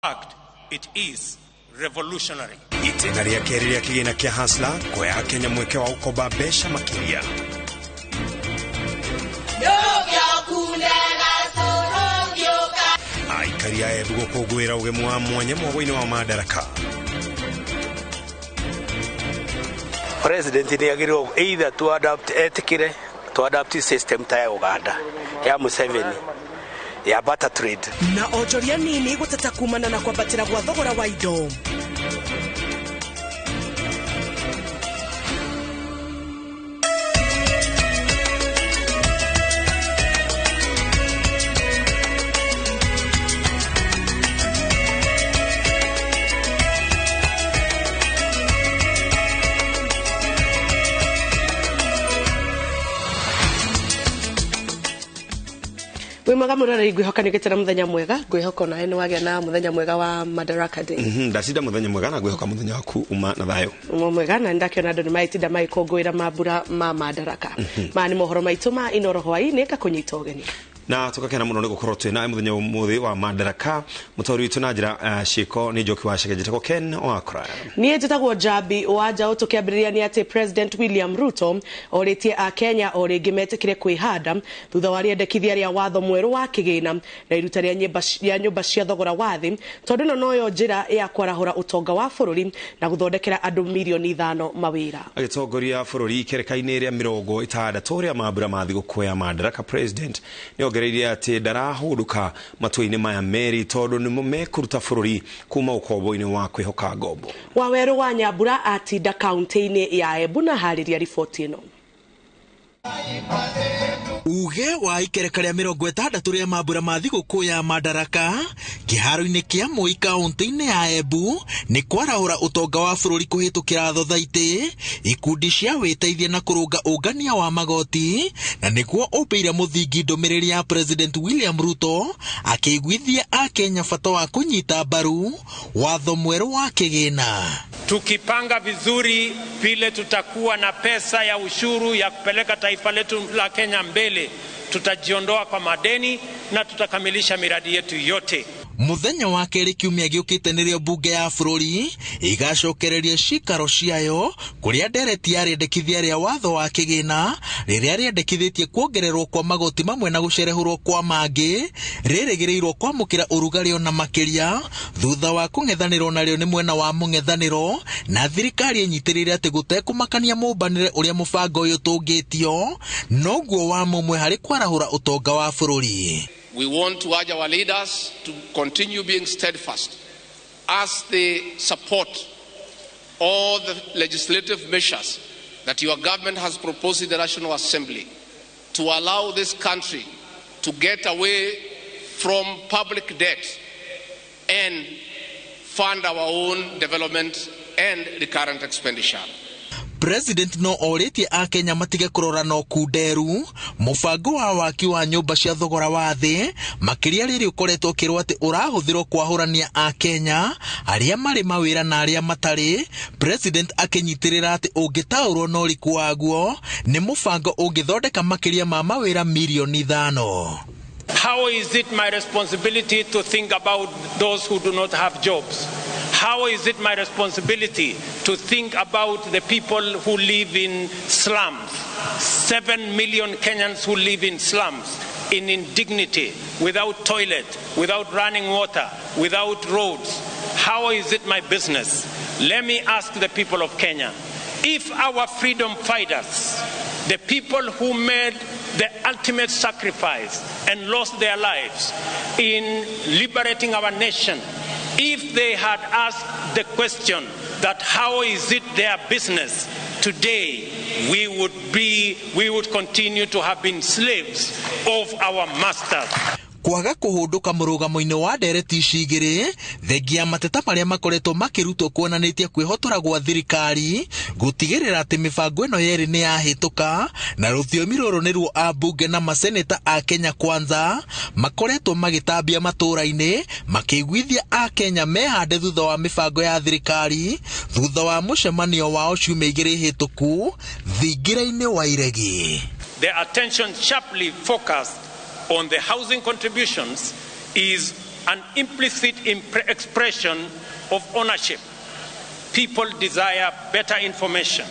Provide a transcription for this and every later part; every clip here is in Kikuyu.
Fact, it is revolutionary. Itĩna rĩa kerĩ rĩa kĩgĩna kĩa Hustler kũhe Kenya mweke wa gũkomba mbeca makĩria. Aikari a Embu gũkũngũĩra ũgemu wa mwanya mwako-inĩ wa Madaraka. President nĩ agĩrĩirwo either to adapt etikire to adapt system ta ya Uganda ya Museveni ya barter trade. Na onjoria nini gũteta kumana na kwambatĩra gwa thogora wa indo. Wĩ mwega mũroreri, ngwĩhoka nĩ ũgĩte na mũthenya mwega, ngwĩhoka onawe nĩ wagĩa na mũthenya mwega wa Madaraka Day. Ndacinda mũthenya mwega na ngwĩhoka mũthenya waku uma na thayũ. Uma mwega, na nĩndakĩona andũ nĩ magĩtinda magĩkũngũĩra mambura ma Madaraka. Maya nĩ mohoro maitũ ma Inoro hwaĩ-inĩ, ngakũnyita ũgeni. Na tukakena muno nĩ gũkorwo twĩ nawe mũthenya ũmũthĩ wa Madaraka. Mũtaũri witũ na njĩra ciĩko nĩ Njoki wa Chege, njĩtagwo Ken Wakra. Niĩ njĩtagwo Njambi wa Njaũ. Tũkĩambĩrĩria nĩ atĩ President William Ruto orĩtie Akenya o rĩngĩ metĩkĩre kwĩhanda thutha wa rĩendekithia rĩa watho mwerũ wa kĩgĩna na iruta rĩa nyũmba cia thogora wa thĩ, tondũ ĩno noyo njĩra ya kwarahũra ũtonga wa bũrũri na gũthondekera andũ mirioni 5 mawĩra. Agĩtongoria bũrũri ikereka-inĩ rĩa 60 rĩa mambura ma thigũkũ ya Madaraka, President nĩ ongereire atĩ ndarahũndũka matua-inĩ maya merĩ tondũ nĩmo mekũruta bũrũri kuma ũkombo-inĩ wa kwĩhoka ngombo. Wawerũ wa Nyambura atinda kaunti-inĩ ya Embu na harĩria riboti ĩno. Uge wa ikereka rĩa 60 rĩa mambura ma thigũkũ ya Madaraka kĩharo-inĩ kĩa Moi kaunti-inĩ ya Embu nĩ kwarahũra ũtonga wa bũrũri kũhĩtũkĩra thothaitĩ, ikundi cia wĩteithia na kũrũnga ũngania wa magoti, na nĩguo ũmbĩire mũthingi ndũmĩrĩri ya President William Ruto akĩiguithia Akenya bata wa kũnyita mbaru watho mwerũ wa kĩgĩna. Tukipanga vizuri vile tutakuwa na pesa ya ushuru ya kupeleka taifa letu la Kenya mbele, tutajiondoa kwa madeni na tutakamilisha miradi yetu yote. Muthenya wa kerĩ kiumia gĩũkĩte nĩrĩo mbunge ya bũrũri ĩgacokereria cikaro ciayo kũrĩa ndereti ya rĩendekithia rĩa watho wa kĩgĩna rĩrĩa rĩendekithĩtie kuongererwo kwa magoti mamwe na gũcerehũrwo kwa mangĩ rĩrĩgĩrĩirwo kwamũkĩra ũrugarĩ ona makĩria thutha wa kũng'ethanĩrwo narĩo nĩ mwena wa mũng'ethanĩro na thirikari ĩnyitĩrĩire atĩ gũtekũmakania mũmbanĩre ũrĩa mũbango ũyũ ũtũngĩtio noguo wa mũmwe harĩ kwarahũra ũtonga wa bũrũri. We want to urge our leaders to continue being steadfast as they support all the legislative measures that your government has proposed in the National Assembly to allow this country to get away from public debt and fund our own development and recurrent expenditure. President no orĩtie Akenya matige kũrora no kunderu mũbango wa waki wa nyũmba cia thogora wa thĩ makĩria rĩrĩ ũkoretwo ũkĩrwo atĩ ũrahũthĩrwo kwahũrania Akenya arĩa marĩ mawĩra na arĩa matarĩ. President akĩnyitĩrĩra atĩ ũngĩtaũrwo na ũriku waguo nĩ mũbango ũngĩthondeka makĩria ma mawĩra mirioni 5. How is it my responsibility to think about those who do not have jobs? How is it my responsibility to think about the people who live in slums? 7 million Kenyans who live in slums, in indignity, without toilet, without running water, without roads. How is it my business? Let me ask the people of Kenya, if our freedom fighters, the people who made the ultimate sacrifice and lost their lives in liberating our nation, if they had asked the question that how is it their business, today we would continue to have been slaves of our masters. Kwaga kũhũndũka mũrũgamo-inĩ wa ndereti ici igĩrĩ thengia mateta marĩa makoretwo makĩrutwo kuonanĩtie kwĩhotora gwa thirikari gũtigĩrĩra atĩ mĩbango ĩno yerĩ nĩ yahĩtũka, na rũthiomi rũrũ nĩruo ambunge na maseneta a Kenya Kwanza makoretwo magĩtambia matũũra-inĩ makĩiguithia Akenya mehande thutha wa mĩbango ya thirikari thutha wa mũcemanio wao ciumia 2 hĩtũku thingira-inĩ wa Iregi. The attention sharply focused on the housing contributions is an implicit expression of ownership. People desire better information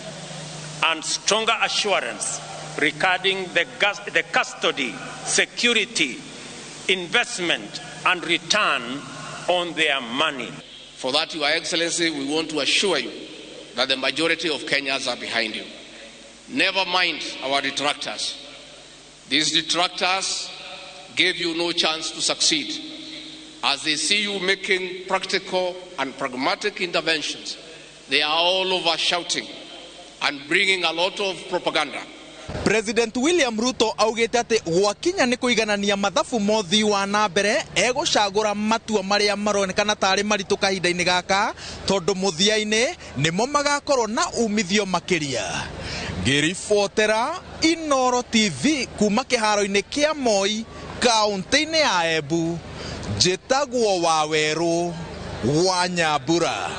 and stronger assurance regarding the custody, security, investment, and return on their money. For that, Your Excellency, we want to assure you that the majority of Kenyans are behind you. Never mind our detractors. These detractors gave you no chance to succeed. As they see you making practical and pragmatic interventions, they are all over shouting and bringing a lot of propaganda. President William Ruto augite ati gwakinya ni kuiganania mathabu mothi wa na mbere egucagura matua maria maronekana tari maritu kahinda-ini gaka tondu muthia-ini nimo magakorwo na umithio makiria. Ngiribotera Inoro TV kuma kiharo-ini kia Moi kaunti-ini ya Embu, njitagwo Waweru wa Nyambura.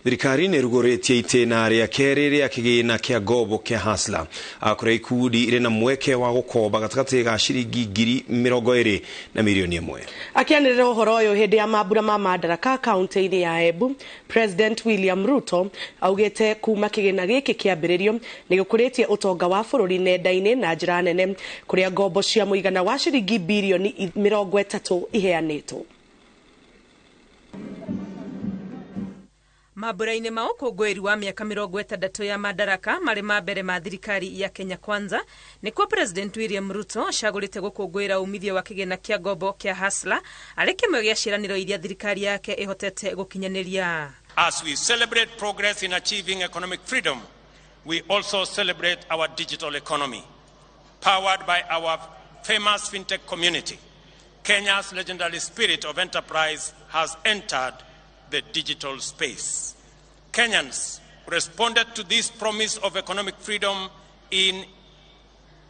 Thirikari nä ĩrugũrĩtie itĩna rĩa kerĩ rĩa kĩgĩna kĩa ngombo kĩa Hustler kũrĩa ikundi irĩ na mweke wa gũkomba gatagatĩ ga ciringi 20,000 na 1 million. Akĩanĩrĩra ũhoro ũyũ hĩndĩ ya mambura ma Madaraka kaunti-inĩ ya Embu, President William Ruto augĩte kuma kĩgĩna gĩkĩ kĩambĩrĩrio nĩ gĩkũrĩtie ũtonga wa bũrũri nenda-inĩ na njĩra nene kũrĩa ngombo cia mũigana wa ciringi 30 bilioni iheanĩtwo. Mambura-inĩ ma ũkũngũĩri wa mĩaka 60 ya Madaraka marĩ ma mbere ma thirikari ya Kenya Kwanza nĩkuo President William Ruto acagũrĩte gũkũngũĩra umithio wa kĩgĩna kĩa ngombo kĩa Hustler arĩ kĩmwe gĩa ciĩranĩro iria thirikari yake ĩhotete gũkinyanĩria. As we celebrate progress in achieving economic freedom, we also celebrate our digital economy, powered by our famous fintech community. Kenya's legendary spirit of enterprise has entered the digital space. Kenyans responded to this promise of economic freedom in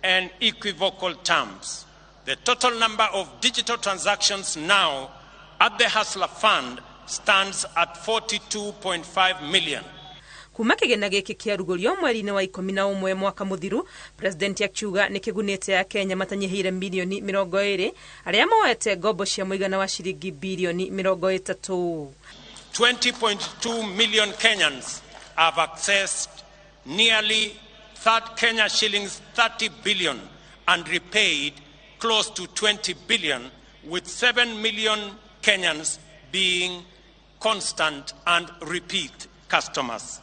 unequivocal terms. The total number of digital transactions now at the Hustler Fund stands at 42.5 million. Kuma kĩgĩna gĩkĩ kĩarugũrio mweri-inĩ wa 11 mwaka mũthiru, President akiuga nĩ kĩgunĩte Akenya matanyihĩire 20 milioni arĩa moete ngombo cia mũigana wa ciringi 30 bilioni. 20.2 million Kenyans have accessed nearly third Kenya shillings 30 billion and repaid close to 20 billion, with 7 million Kenyans being constant and repeat customers.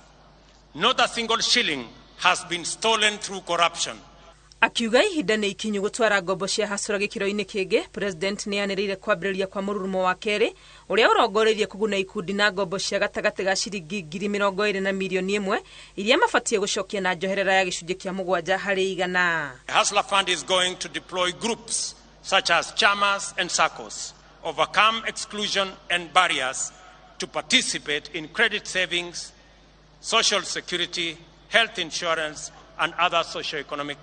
Not a single shilling has been stolen through corruption. Akiuga ihinda nĩ ikinyu gũtwara ngombo cia Hustler gĩkĩro-inĩ kĩngĩ, President nĩ anĩrĩire kwambĩrĩria kwa mũrurumo wa kerĩ ũrĩa ũrongoreirie kũguna ikundi na ngombo cia gatagatĩ ga ciringi 20,000 na 1 million iria mabatiĩ gũcokia na njoherera ya 7%. The Hustler Fund is going to deploy groups such as chamas and SACCOs, overcome exclusion and barriers to participate in credit savings, social security, health insurance, and other socio-economic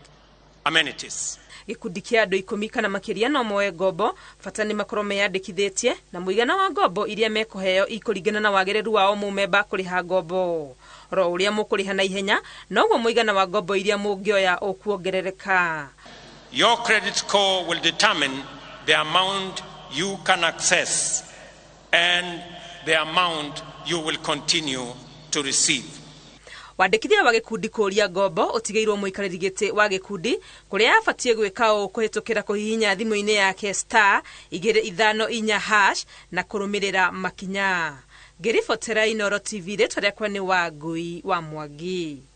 amenities. Gĩkundi kĩa andũ 10 kana makĩria no moe ngombo, bata nĩ makorwo meyandĩkithĩtie, na mũigana wa ngombo iria mekũheo ikũringana na wagĩrĩru wao mũmemba kũrĩha ngombo. Oro ũrĩa mũkũrĩha na ihenya noguo mũigana wa ngombo iria mũngĩoya ũkuongerereka. Your credit score will determine the amount you can access and the amount you will continue to receive. Wandĩkithia wa gĩkundi kũũria ngombo ũtigĩirwo mũikarĩri gĩtĩ wa gĩkundi, kũrĩa abatiĩ gwĩka ũũ kũhĩtũkĩra kũhihinya thimũ-inĩ yake *254# na kũrũmĩrĩra makinya. Ngĩribotera Inoro TV, rĩtwa rĩakwa nĩ Wangui wa Mwangi.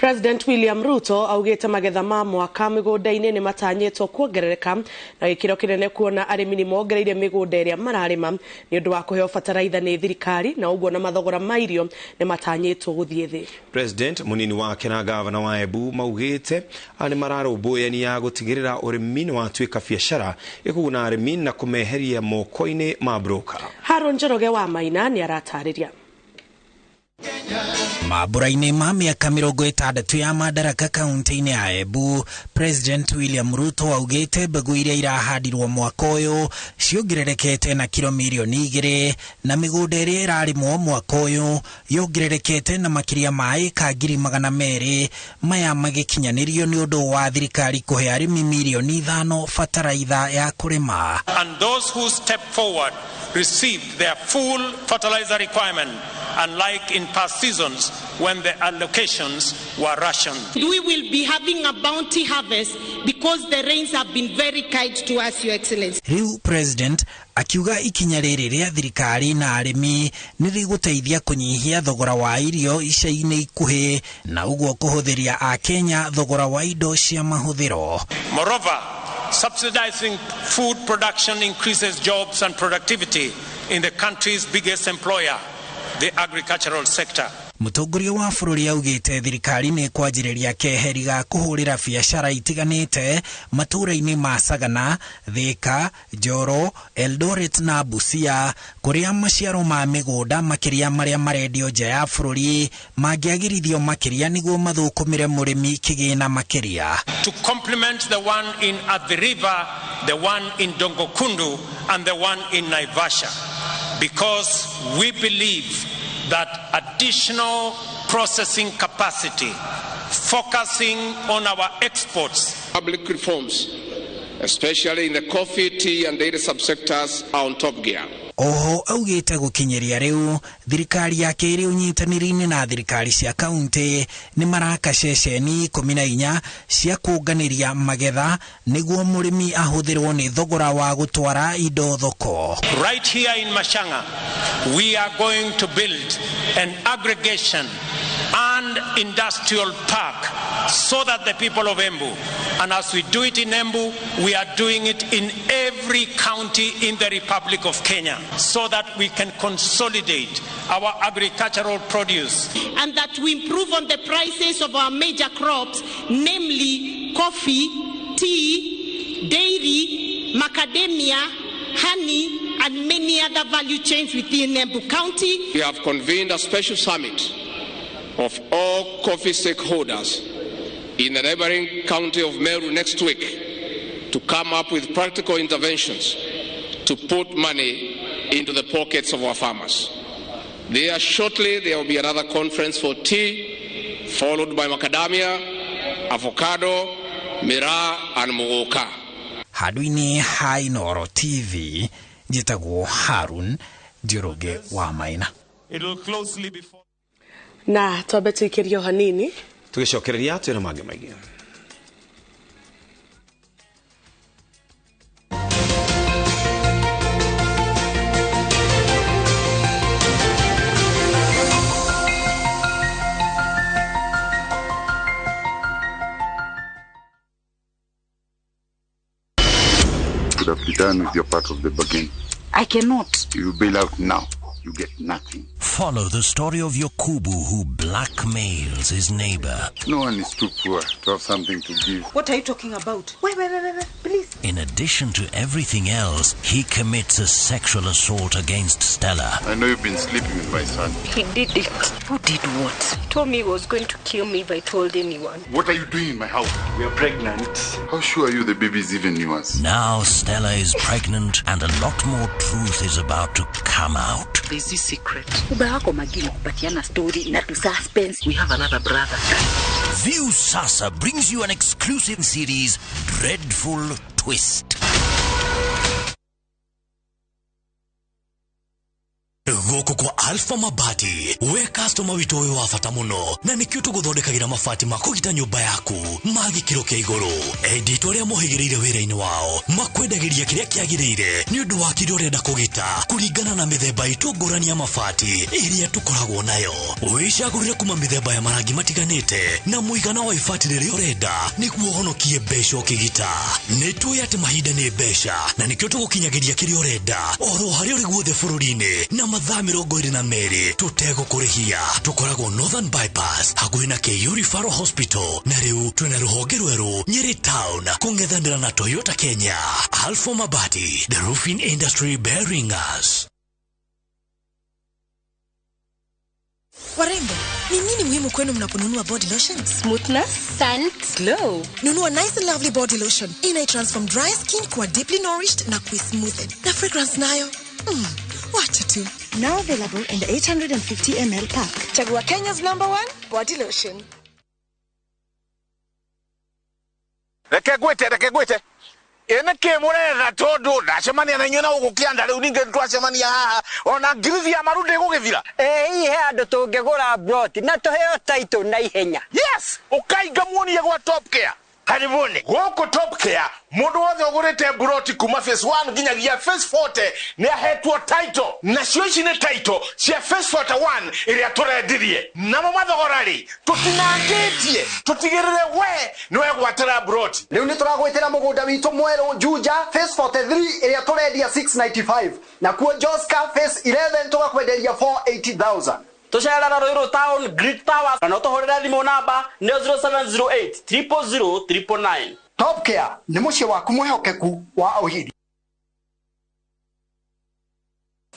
President William Ruto augĩte magetha ma mwaka mĩgũnda-inĩ nĩ matanyĩtwo kuongerereka na gĩkĩro kĩnene kuona arĩmi nĩ mongereire mĩgũnda ĩrĩa mararĩma nĩ ũndũ wa kũheo bataraitha nĩ thirikari, na ũguo na mathogora ma irio nĩ matanyĩtwo gũthiĩ thĩ. President, munini wake na gavana wa Embu maugĩte nĩ mararũmbũyania gũtigĩrĩra ũrĩmi nĩ watuĩka biacara ĩkũguna arĩmi na kũmeheria moko-inĩ ma broker. Haron Njoroge wa Maina nĩ aratarĩria. Kenya. Mambura-inĩ ma mĩaka 60 ya Madaraka kaunti-inĩ ya Embu, President William Ruto augĩte mbegũ iria irahandirwo mwaka ũyũ ciongererekete na kiro mirioni 2 na mĩgũnda ĩrĩa ĩrarĩmwo mwaka ũyũ yongererekete na makĩria ma ĩka 200,000, maya magĩkinyanĩrio nĩ ũndũ wa thirikari kũhe arĩmi mirioni 5 bataraitha ya kũrĩma. And those who step forward received their full fertilizer requirement, unlike in past seasons when the allocations were rationed. We will be having a bounty harvest because the rains have been very kind to us, Your Excellency. Riu President akiuga ikinya rĩrĩ rĩa thirikari na arĩmi nĩ rĩgũteithia kũnyihia thogora wa irio ica-inĩ ikuhĩ na ũguo kũhũthĩria Akenya thogora wa indo cia mahũthĩro. Moreover, subsidizing food production increases jobs and productivity in the country's biggest employer, the agricultural sector. Mũtongoria wa bũrũri augĩte thirikari nĩ kwanjĩrĩria keheri ga kũhũrĩra biacara itiganĩte matũũra-inĩ ma Sagana, Thika, Njoro, Eldoret na Busia, kũrĩa maciaro ma mĩgũnda makĩria marĩa marendio nja ya bũrũri mangĩagĩrithio makĩria nĩguo mathũkũmĩre mũrĩmi kĩgĩna makĩria. To complement the one in Athi River, the one in Dongokundu and the one in Naivasha, because we believe that additional processing capacity, focusing on our exports. Public reforms, especially in the coffee, tea and dairy subsectors, are on top gear. Oho augĩte gũkinyĩria rĩu thirikari ya kĩrĩ ũnyitanĩri-inĩ na thirikari cia kaunti nĩ maraka ceceni 14 cia kũnganĩria magetha nĩguo mũrĩmi ahũthĩrwo nĩ thogora wa gũtwara indo thoko. Right here in Machanga, we are going to build an aggregation and industrial park so that the people of Embu, and as we do it in Embu, we are doing it in every county in the Republic of Kenya, so that we can consolidate our agricultural produce. And that we improve on the prices of our major crops, namely coffee, tea, dairy, macadamia, honey, and many other value chains within Embu County. We have convened a special summit of all coffee stakeholders in the neighboring county of Meru next week to come up with practical interventions to put money into the pockets of our farmers. There shortly there will be another conference for tea, followed by macadamia, avocado, miraa and muguka. Handũ-inĩ ha Inooro TV, njĩtagwo Harun Njoroge wa Maina. Na twambe tuikĩrio hanini tũgĩcokereria twĩna mangĩ maingĩ. Could have be done with your part of the bargain. I cannot. You bail out now, you get nothing. Follow the story of Yokubu, who blackmails his neighbor. No one is too poor to have something to give. What are you talking about? Wait, please. In addition to everything else, he commits a sexual assault against Stella. I know you've been sleeping with my son. He did it. Who did what? He told me he was going to kill me if I told anyone. What are you doing in my house? We are pregnant. How sure are you the baby is even yours? Now Stella is pregnant and a lot more truth is about to come out. There's this secret. Story na to suspense. We have another brother. View Sasa brings you an exclusive series, Dreadful Twist. Gũkũ kwa Alpha Mabati, we customer witũ ũyũ wa bata mũno, na nĩkĩo tũgũthondekagĩra mabati ma kũgita nyũmba yaku ma gĩkĩro kĩa igũrũ. Endi arĩa mohĩgĩrĩire wĩra-inĩ wao makwendagĩria kĩrĩa kĩagĩrĩire nĩ ũndũ wa kĩrĩa ũrenda kũgita kũringana na mĩthemba itũ ngũrani ya mabati ĩrĩa tũkoragwo nayo. Wĩcagũrĩre kuma mĩthemba ya marangi matiganĩte na mũigana wa ibati rĩrĩa ũrenda nĩguo ũhonokie mbeca ũkĩgita. Nĩ tũĩ atĩ mahinda nĩ mbeca na nĩkĩo tũgũkinyagĩria kĩrĩa ũrenda oro harĩa ũrĩ guothe bũrũri-inĩ na mathaa 22 tũtegũkũrĩhia. Tũkoragwo Northern Bypass hakuhĩ na KU Referral Hospital, na rĩu twĩna rũhonge rwerũ Nyeri Town kũng'ethanĩra na Toyota Kenya. Alpha Mabati, the roofing industry bearing us. Warembo, Ni nini muhimu kwenu mnaponunua body lotion? Smoothness, scent, glow. Nunua Nice and Lovely body lotion. Ina transform dry skin kuwa deeply nourished na kuismoothen. Na fragrance nayo? Wacha tu. Now available in the 850 ml pack. Chagua Kenya's #1 body lotion. Reke gwite. Ene ke muretha tondu ndacemania na inyuĩ na gũkũ kĩanda rĩu ningĩ twacemania haha ona ngirithi ya maru ndĩgũgĩthira. Ĩ he andũ tũngĩgũra broti na tũheo title na ihenya. Yes, ũkainga muonie gwa Top Care. Karibuni gũkũ Top Care mũndũ wothe ũgũrĩte broti kuma phase 1 nginyagia phase 40 nĩ ahetwo title, nacio ici nĩ title cia phase 41 ĩrĩa tũrendirie. Namo mathogora rĩ tũtinangĩtie, tũtigĩrĩre we nĩwe gwatĩra broti. Rĩu nĩ tũragwĩtĩra mũgũnda witũ mwerũ Juja phase 43 ĩrĩa tũrendia 695, nakuo Joska phase 11 tũgakwenderia 480,000. Tucerera Ruiru Town Great Towers na no tũhũrĩre thimũ namba nĩ 0708 000 999. Top Care nĩ mũciĩ waku mwĩhokeku wa ũhiri.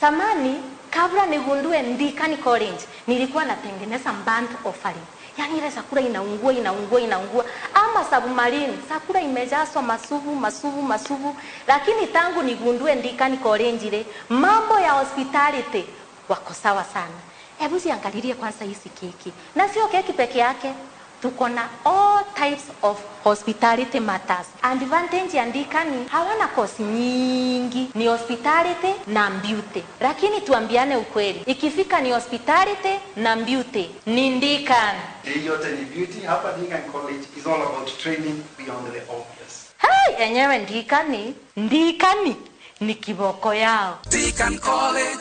Samani, kabla nigundue Ndikani College, nilikuwa natengeneza burnt offering. Yaani ile chakula inaungua inaungua inaungua, ama submarine, chakula imejazwa masuvu masuvu masuvu. Lakini tangu nigundue Ndikani College ile, mambo ya hospitality wako sawa sana. Hebu ziangalilie kwanza hizi keki. Na sio keki peke yake, tuko na all types of hospitality matters. Advantage ya Ndikani, hawana course nyingi, ni hospitality na beauty. Lakini tuambiane ukweli, ikifika ni hospitality na beauty, ni Ndikani. Hii yote ni beauty. Hapa Ndikani College is all about training beyond the obvious. Hey, enyewe Ndikani, Ndikani ni kiboko yao. Ndikani College.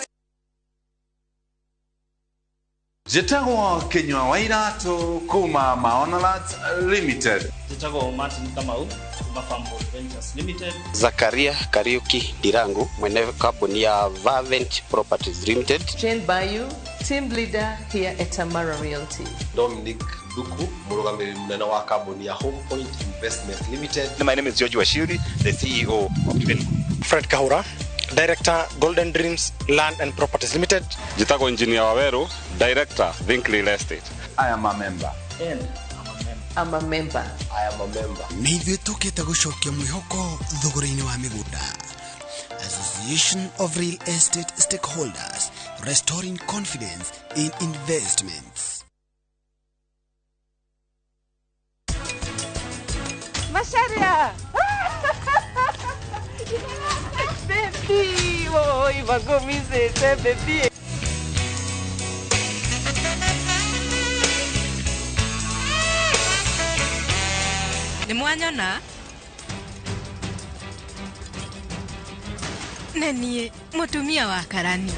Njĩtagwo Kinyua wa Iratũ kuma Maonalat Limited. Njĩtagwo Martin Kamau kuma Farmboy Ventures Limited. Zakaria Kariuki Ndirangu mwene kambuni ya Vavent Properties Limited. Jane Bayu, team leader here at Tamara Realty. Dominic Duku, mũrũgamĩrĩri mũnene wa kambuni ya Home Point Investment Limited. My name is George Washiri, the CEO of Diven. Fred Kahura, Director, Golden Dreams Land and Properties Limited. Jitako Engineer Waweru, Director, Think Real Estate. I am a member. And I'm a member. I am a member. Nĩ ithuĩ tũkĩte gũcokia mwĩhoko thogora-inĩ wa mĩgũnda. Association of Real Estate Stakeholders, restoring confidence in investments. Macharia! Baby, oi, bagomise, baby. Nĩ mwanyona? Na niĩ mũtumia wa karani.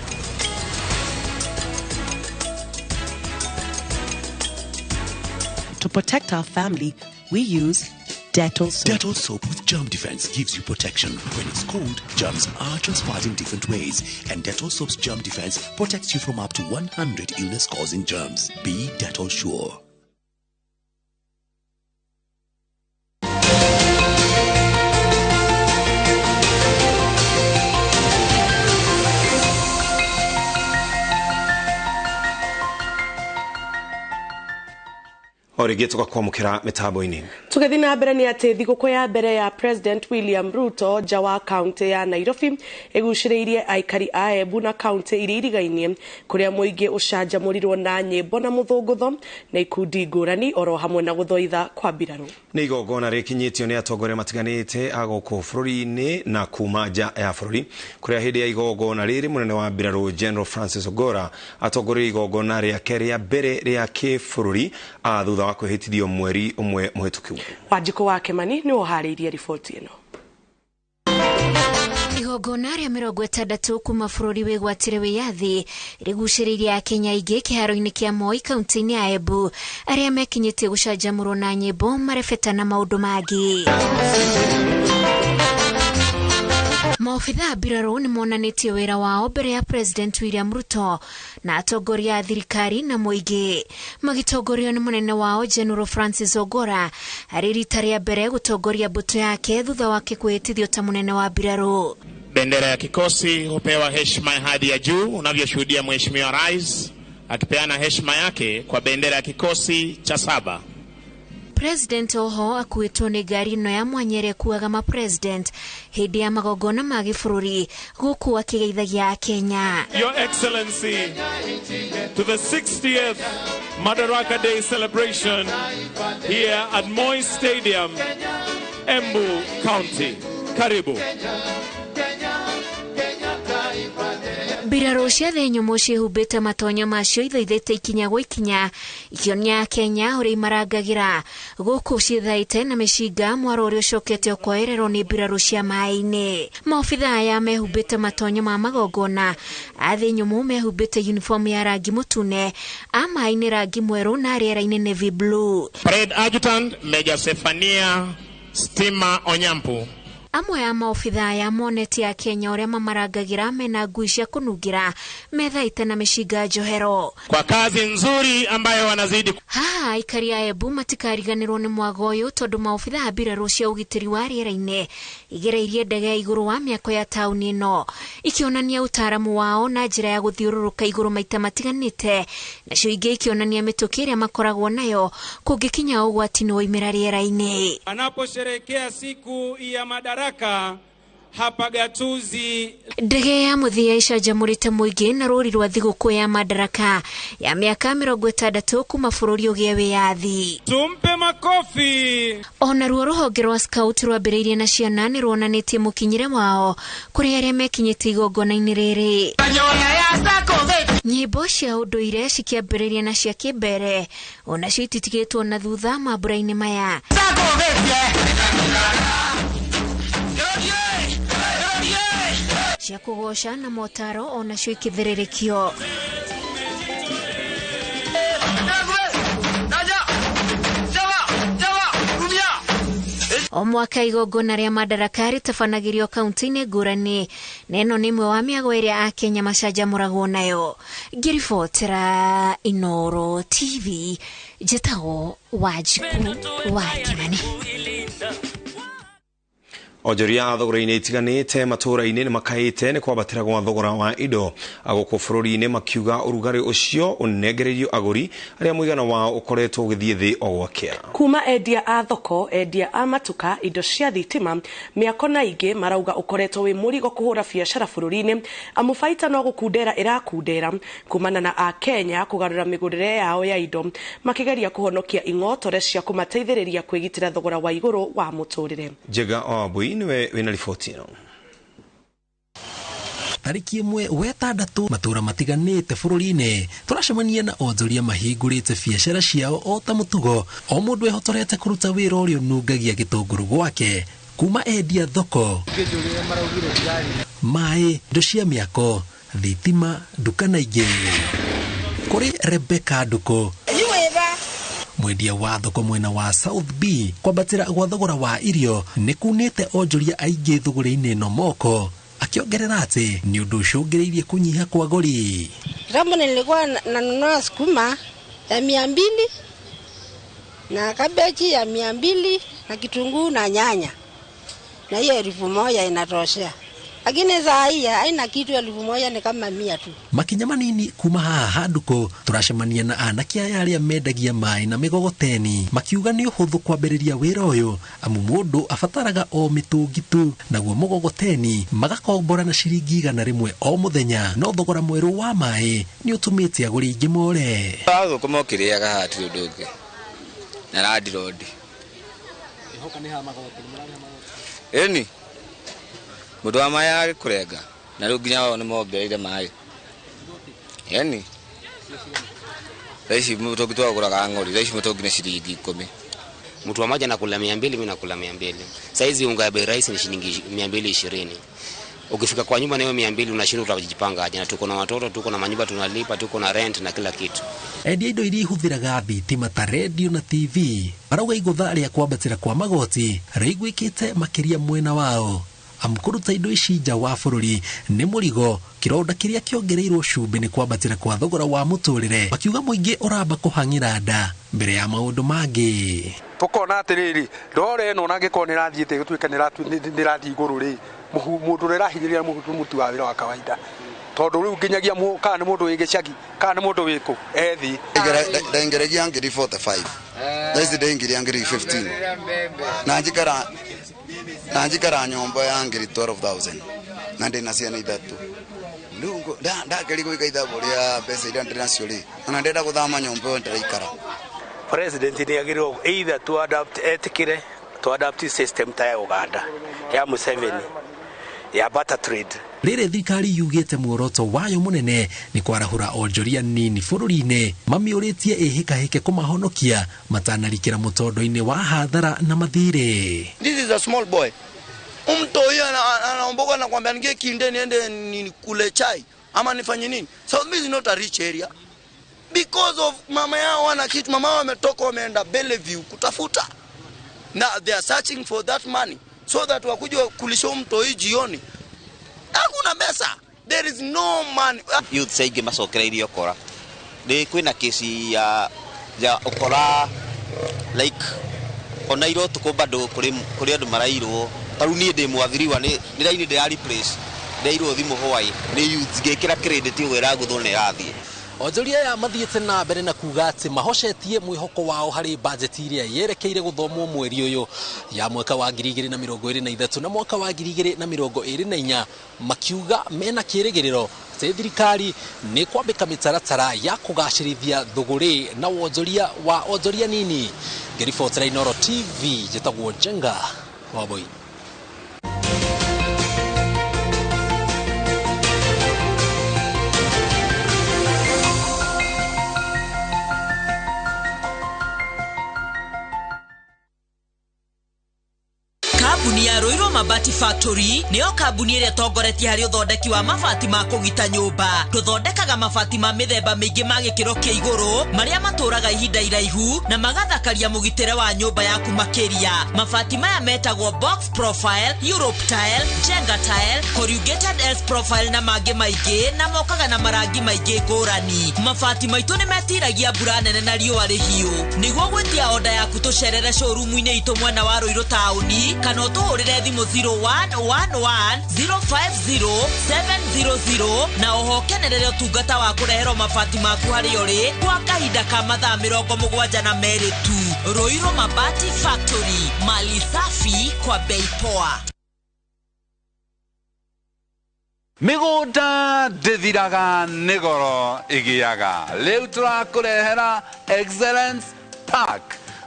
To protect our family, we use Dettol soap. Dettol soap with germ defense gives you protection. When it's cold, germs are transferred in different ways, and Dettol soap's germ defense protects you from up to 100 illness-causing germs. Be Dettol sure. O rĩngĩ tũgakwamũkĩra mĩtambo-inĩ. Tũgĩthiĩ na mbere nĩ atĩ thigũkũ ya mbere ya President William Ruto nja wa kaunti ya Nairobi ĩgucĩrĩirie aikari a Embu na kaunti iria irigainie, kũrĩa mũingĩ ũcanjamũrirwo na nyĩmbo na mũthũngũtho na ikundi ngũrani oro hamwe na gũthoitha kwa mbirarũ. Nĩ igongona rĩkinyĩtio nĩ atongoria matiganĩte a gũkũ bũrũri-inĩ na kuma nja ya bũrũri, kũrĩa hĩndĩ ya igongona rĩrĩ mũnene wa mbirarũ General Francis Ogora atongoririe igongona rĩake rĩa mbere rĩa kĩbũrũri thutha wa kwĩhĩtithio mweri ũmwe mũhĩtũku. Wanjikũ wa Kimani nĩ ũharĩirie riboti ĩno. Igongona rĩa 60 kuma bũrũri wĩgwatĩre wĩyathi rĩgucĩrĩirie akenya aingĩ kĩharo-inĩ kĩa Moi kaunti-inĩ ya Embu, arĩa mekinyĩtie gũcanjamũrwo na nyĩmbo, marebeta na maũndũ mangĩ. Maobitha a mbirarũ nĩ monanĩtie wĩra wao mbere ya President William Ruto na atongoria a thirikari na mũingĩ, magĩtongorio nĩ mũnene wao General Francis Ogora arĩ rita rĩa mbere gũtongoria mbũtũ yake thutha wake kwĩhĩtithio ta mũnene wa mbirarũ. Bendera ya kikosi hupewa heshima ya hadhi ya juu unavyoshuhudia Mheshimiwa Rais akipeana heshima yake kwa bendera ya kikosi cha 7. President oho akuĩtwo nĩ ngari ĩno ya mwanya ĩrĩa ĩkuaga ma president hĩndĩ ya magongona ma gĩbũrũri gũkũ akĩgeithagia Akenya. Your Excellency, to the 60th Madaraka Day celebration here at Moi Stadium, Embu County. Karibu. Mbirarũ cia thĩ nyũmũ ciĩhumbĩte matonyo macio ithoithĩte ikinya gwa ikinya ikĩonia Kenya ũrĩa imarangagĩra gũkũ ciĩthaĩte na mĩcinga mwaro ũrĩa ũcokete ũkoererwo nĩ mbirarũ cia maĩ-inĩ. Maobitha aya mehumbĩte matonyo ma magongona a thĩ nyũmũ mehumbĩte uniform ya rangi mũtune, a maĩ-inĩ rangi mwerũ na rĩera-inĩ navy blue. Parade Adjutant Major Sefania Stima Onyampu. Amwe a maobitha aya monetie Akenya ũrĩa mamarangagĩra mena ngui cia kũnungĩra methaite na mĩcinga njohero kwa kazi nzuri ambayo wanazidi. Haha aikari a Embu matikariganĩrwo nĩ mwago ũyũ tondũ maobitha a mbirarũ cia ũgitĩri wa rĩera-inĩ igereirie ndege ya igũrũ wa mĩako ya taũni ĩno ikĩonania ũtaaramu wao na njĩra ya gũthiũrũrũka igũrũ maita matiganĩte, nacio ingĩ ikĩonania mĩtũkĩ ĩrĩa makoragwo nayo kũngĩkinya ũgwati nĩ woimĩra rĩera-inĩ. Anaposherehekea siku ya Madaraka hapa gatuzi. Ndege ya mũthia icanjamũrĩte mũingĩ na rũri rwa thigũkũ ya Madaraka ya mĩaka 60 kuma bũrũri ũgĩe wĩyathi. Tumpe makofi. Ona ruo rũhonge rwa scout rwambĩrĩirie na ciana nĩ ruonanĩtie mũkinyĩre wao kũrĩ arĩa mekinyĩte igongona-inĩ rĩrĩ. Nyĩmbo cia ũndũire cikĩambĩrĩria na cia kĩmbere onacio ititigĩtwo na thutha mambũra-inĩ maya. Cia kũgoca na motaro onacio ikĩthĩrĩrĩkio. O mwaka igongona rĩa Madaraka rĩtabanagĩrio kaunti-inĩ ngũrani na ĩno nĩ ĩmwe wa mĩago ĩrĩa Akenya macanjamũragwo nayo. Ngĩribotera Inooro TV, njĩtagwo Wanjikũ wa Kĩmani. Onjoria thogora-inĩ itiganĩte matũũra-inĩ nĩ makaĩte nĩ kwambatĩra gwa thogora wa indo gũkũ bũrũri-inĩ, makiuga ũrugarĩ ũcio ũnengereirio agũri arĩa mũigana wao ũkoretwo ũgĩthiĩ thĩ o gwakĩa. Kuma endia a thoko, endia a matuka, indo cia thitima, mĩako na ingĩ marauga ũkoretwo wĩ mũrigo kũhũra biacara bũrũri-inĩ amu baita no gũkundera ĩrakundera kumana na Akenya kũgarũra mĩgũrĩre yao ya indo makĩgeria kũhonokia ing'otore cia kũmateithĩrĩria kwĩgitĩra thogora wa igũrũ wa mũtũrĩre. Njega Wambui niwe wĩna riboti ĩno. Tarĩki 1 wa 6 matũra matiganĩte bũrũri-inĩ tũracemania na onjoria mahingũrĩte biacara ciao o ta mũtugo, o mũndũ ehotorete kũruta wĩra ũrĩa ũnungagia gĩtũngũrũ gwake, kuma endia thoko, maĩ, indo cia mĩako, thitima, nduka na ingĩ. Kũrĩ Rebecca Nduku, mwendia wa thoko mwena wa South B, kwambatĩra gwa thogora wa irio nĩ kunĩte onjoria aingĩ thũgũrĩ-inĩ ĩno moko, akiongerera atĩ nĩ ũndũ ũcũngĩrĩirie kũnyiha kwa agũri. Kitambo nilikuwa nanunua sukuma ya 200 na kabeji ya 200 na kitunguu na nyanya, na hiyo 1000 inatoshea. Lakini saa hii haina kitu, 1000 ni kama 100 tu. Makinya manini kuma haha handuko turacemania na anake aya aria mendagia maĩ na mĩgogoteni makiuga nĩ ũhũthũ kwambĩrĩria wĩra ũyũ amu mũndũ abataraga o mĩtũngi tu, naguo mũgogoteni magakombora na ciringi 100 o mũthenya, no thogora mwerũ wa maĩ nĩ ũtũmĩte agũri aingĩ more. Thũkũma ũkĩrĩaga haha hatirĩ ũndũ ũngĩ na landirondi ĩni mũndũ wa maĩ agĩkũrenga na rĩu nginya wao nĩmongereire maĩ yani thaa ici mũtũngi twagũraga ng'ori, thaa ici mũtũngi nĩ ciringi 10. Mtu wa maji anakula 200, mimi nakula 200. Saizi unga bei rahisi ni shilingi 220. Ukifika kwa nyumba na hiyo 200 unashindwa utajipanga aje, na tuko na watoto, tuko na manyumba tunalipa, tuko na rent na kila kitu. Endia indo iria ihuthĩraga thitima ta radio na TV marauga igũtha rĩa kwambatĩra kwa magoti rĩiguĩkĩte makĩria mwena wao, amu kũruta indo ici nja wa bũrũri nĩ mũrigo, kĩronda kĩrĩa kĩongereirwo cumbĩ nĩ kwambatĩra kwa thogora wa mũtũrĩre, makiuga mũingĩ ũramba kũhang'ĩra nda mbere ya maũndũ mangĩ. Tũkona atĩrĩrĩ, ndore ĩno ona angĩkorwo nĩ ĩrathiĩte gũtuĩka nĩ ĩrathiĩ igũrũ rĩ, mũndũ ũrĩa ũrahinyĩrĩria mũruti wa wĩra wa kawaida Tondu riu nginyagia kana ni mundu wi gicagi kana ni mundu wiku ethi ndaingeragia ngiri 45 thaici ndaingiria ngiri 15 na njikara na njikara nyomba ya ngiri 12000 na ndina ciana ithatu riu ndakeri gwika ithabu ria mbeca iria ndĩ nacio ri ona ndenda guthama nyomba ĩyo ndĩraikara. President ni agĩrĩirwo either to adapt etikire to adapt system ta ya Uganda ya Museveni ya barter trade. Rĩrĩ thirikari yugĩte muoroto wayo mũnene nĩ kwarahũra onjoria nini bũrũri-inĩ mamiũrĩtie ĩhĩkahĩke kũmahonokia matanarikĩra mũtondo-inĩ wa hathara na mathirĩ. This is a small boy. Mtu huyo anaomboka na kwambia ningie kinde niende nikule chai ama nifanye nini. South B is not a rich area. Because of mama yao wana kitu, mama yao wametoka wameenda Bellevue kutafuta. Now they are searching for that money so that wakuje kulisha mtu hii jioni. Hakuna pesa. There is no money. Youth saingi macokereirie ukora. Ni kwina kesi ya ukora like ona iro tuko bado kuri andu marairwo. Taru nie ndi mwathiriwa ni raini ndira replace. Ndeirwo thimu hwai ni youth ngikira credit ũguo ĩraguthwo na ĩrathiĩ. Onjoria aya mathiĩte na mbere na kuga atĩ mahocetie mwĩhoko wao harĩ bajeti ĩrĩa yerekeire gũthomwo mweri ũyũ ya mwaka wa 2023 na mwaka wa 2024 makiuga mena kĩrĩgĩrĩro atĩ thirikari nĩ kwambĩka mĩtaratara ya kũgacĩrithia thũgũrĩ na wonjoria wa onjoria nini. Ngĩribotera Inooro TV njĩtagwo Njenga Wambui. Kambuni ya Ruiru Mabati Factory niyo kambuni ĩrĩa ĩtongoretie harĩ ũthondeki wa mabati ma kũgita nyũmba. Tũthondekaga mabati ma mĩthemba mĩingĩ ma gĩkĩro kĩa igũrũ marĩa matũraga ihinda iraihu na magathakaria mũgitĩre wa nyũmba yaku makĩria. Mabati maya metagwo box profile, Europe tile, Jenga tile, corrugated S profile na mangĩ maingĩ na mokaga na marangi maingĩ ngũrani. Mabati maitũ nĩ metiragia mbura nene na riũa rĩhiũ. Nĩguo gwĩtia oda yaku tũcerere showroom-inĩ itũ mwena wa Ruiru taũni kana ũtũhũrĩre thimũ 0111 050 700 na oho kenerere ũtungata wa kũreherwo mabati maku harĩa ũrĩ kwa kahinda ka mathaa 72 tu. Ruiru Mabati Factory, mali safi kwa bei poa. Mĩgũnda ndĩthiraga nĩ goro ĩgĩaga. Rĩu tũrakũrehera Excellence Park.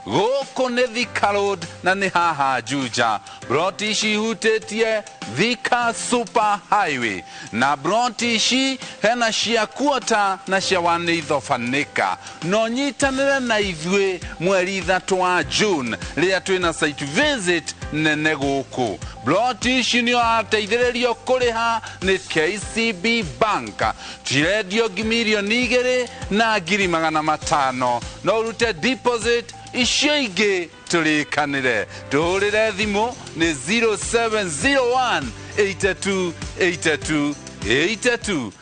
Gũkũ nĩ Thika Road na nĩ haha Juja. Broti ici ihutĩtie Thika Super Highway. Na broti ici hena cia kuota na cia wanĩithobanĩka. No nyitanĩre na ithuĩ mweri 3 wa June rĩrĩa twĩna site visit nene gũkũ. Broti ici nĩ ũrateithĩrĩrio kũrĩha nĩ KCB Bank. Cirendio mirioni 2 na ngiri 500. No ũrute deposit icio ingĩ tũrĩkanĩre. Tũhũrĩre thimũ nĩ 0701 82 82 82.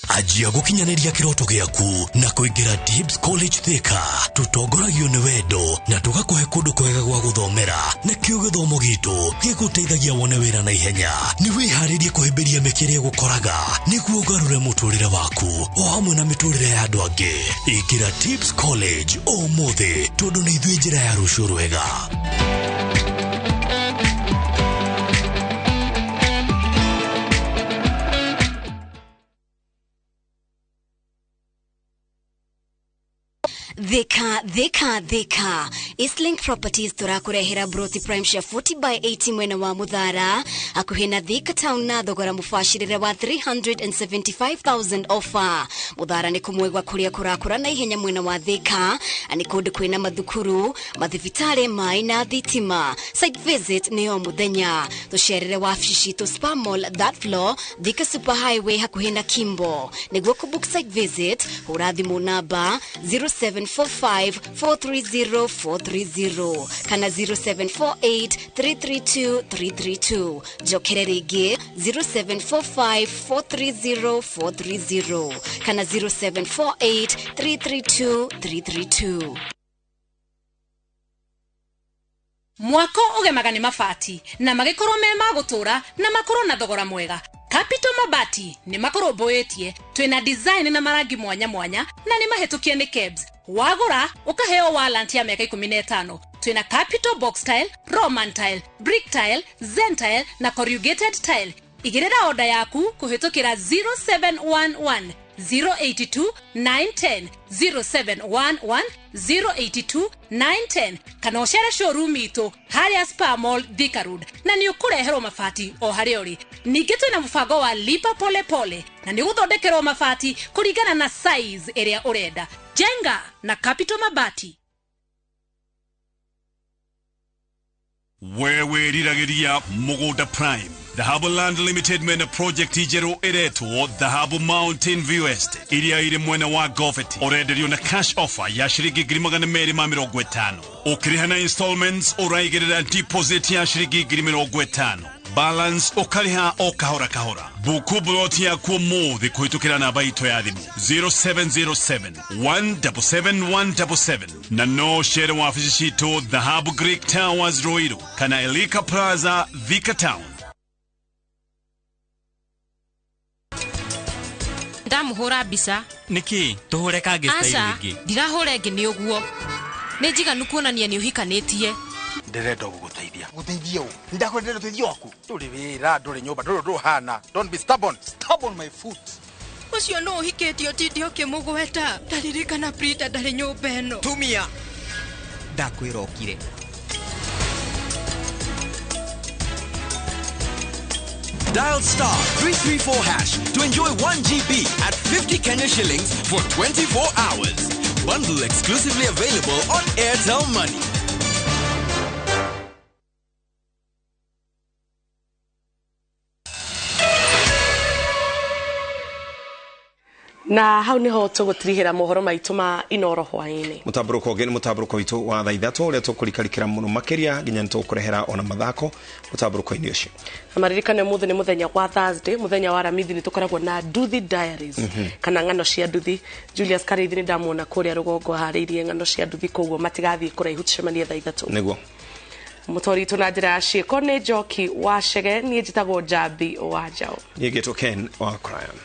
Anjia gũkinyanĩria kĩroto gĩaku na kũingĩra Tibbs College Thika. Tũtongoragio nĩ wendo na tũgakũhe kũndũ kwega gwa gũthomera nĩkĩo gĩthomo gitũ gĩgũteithagia wone wĩra na ihenya. Nĩ wĩharĩrie kũhĩmbĩria mĩeke ĩrĩa ĩgũkoraga nĩguo ũgarũre mũtũrĩre waku o hamwe na mĩtũrĩre ya andũ angĩ. Ingĩra Tibbs College ũmũthĩ tondũ nĩ ithuĩ njĩra ya rũciũ rwega. Thika, Thika, Thika. Eastlink Properties tũrakũrehera broti prime cia 40 by 80 mwena wa Muthara hakuhĩ na Thika town na thogora mũbacĩrĩre wa 375,000 offer. Muthara nĩ kũmwe gwa kũrĩa kũrakũra na ihenya mwena wa Thika na nĩ kũndũ kwĩna mathukuru, mathibitarĩ, maĩ na thitima. Site visit nĩ o mũthenya. Tũcerere wabici citũ Spa Mall third floor, Thika Super Highway hakuhĩ na Kimbo. Nĩguo kũbook site visit hũra thimũ namba 0745 430 430 kana 0748 332 332. Njokere rĩngĩ 0745 430 430 kana 0748 332 332. Mwako ũgemaga nĩ mabati na magĩkorwo me ma gũtũra na makorwo na thogora mwega. Capital Mabati nĩ makũrũmbũĩtie, twĩna design na marangi mwanya mwanya na nĩ mahĩtũkie nĩ KEBS. Wagũra ũkaheo warranty ya mĩaka 15. Twĩna Capital Box Tile, Roman Tile, Brick Tile, Zen Tile na Corrugated Tile. Igĩrĩra oda yaku kũhĩtũkĩra 0711 082 910 0711 082 910 kana ũcere showroom itũ harĩa Spa Mall, Thika Road, na nĩ ũkũreherwo mabati o harĩa ũrĩ. Ningĩ twĩna mũbango wa lipa pole pole na nĩ ũgũthondekerwo mabati kũringana na size ĩrĩa ũrenda. Jenga na Capital Mabati. Wewe riragĩria Mũgũnda Prime. Dhahabu Land Limited mena project njerũ ĩretwo Dhahabu Mountain View Estate iria ĩrĩ mwena wa Goveti. Ũrenderio na cash offer ya ciringi 250,000. Ũkĩrĩha na installments ũraigĩrĩra deposit ya ciringi 50,000. Balance ũkarĩha o kahora kahora. Buku buloti yaku ũmũthĩ kũhĩtũkĩra namba itũ ya thimũ 0707 177 177 na no cere wabici citũ Dhahabu Greek Towers Ruiru kana Elika Plaza, Thika Town. Ndamuhũra mbica. Nĩkĩ tũhũre kangĩ style ĩngĩ? Ndirahũra ĩngĩ nĩ ũguo. Nĩ njiganu kuonania nĩ ũhikanĩtie. Ndĩrenda gũgũteithia. Gũteithia ũ? Ndakwendera ũteithio waku. Ndũrĩ wĩra, ndũrĩ nyũmba, ndũrĩ ũndũ ũhana. Don't be stubborn. Stubborn my foot. Ũcio nũ ũhikĩtio ũtinde ũkĩmũgweta? Ndaririkana Prita ndarĩ nyũmba ĩno. Tumia. Ndakwĩra ũkire. Dial star 334 hash to enjoy 1 GB at 50 Kenya shillings for 24 hours. Bundle exclusively available on Airtel Money. Na hau niho tũgũtirihĩra mohoro maitũ ma Inoro hwaĩ-inĩ. Mũtambũrũko ũngĩ nĩ mũtambũrũko witũ wa thaa ithatũ ũrĩa tũkũrikarikĩra mũno makĩria nginya nĩtũkũrehera ona mathako mũtambũrũko-inĩ ũcio. Na maririkane ũmũthĩ nĩ mũthenya wa Thursday, mũthenya wa Aramithi, nĩ tũkoragwo na Nduthi Diaries kana ng'ano cia nduthi. Julius Karithi nĩ ndamuona kũrĩa rũgongo harĩirie ng'ano cia nduthi, koguo matigathiĩ kũraihu, tũcemanie thaa ithatũ. Nĩguo. Mũtori witũ na njĩra ya ciĩko nĩ Njoki wa Chege, niĩ njĩtagwo Njambi wa Njaũ. Niĩ ngĩtwo Ken wa Cryan.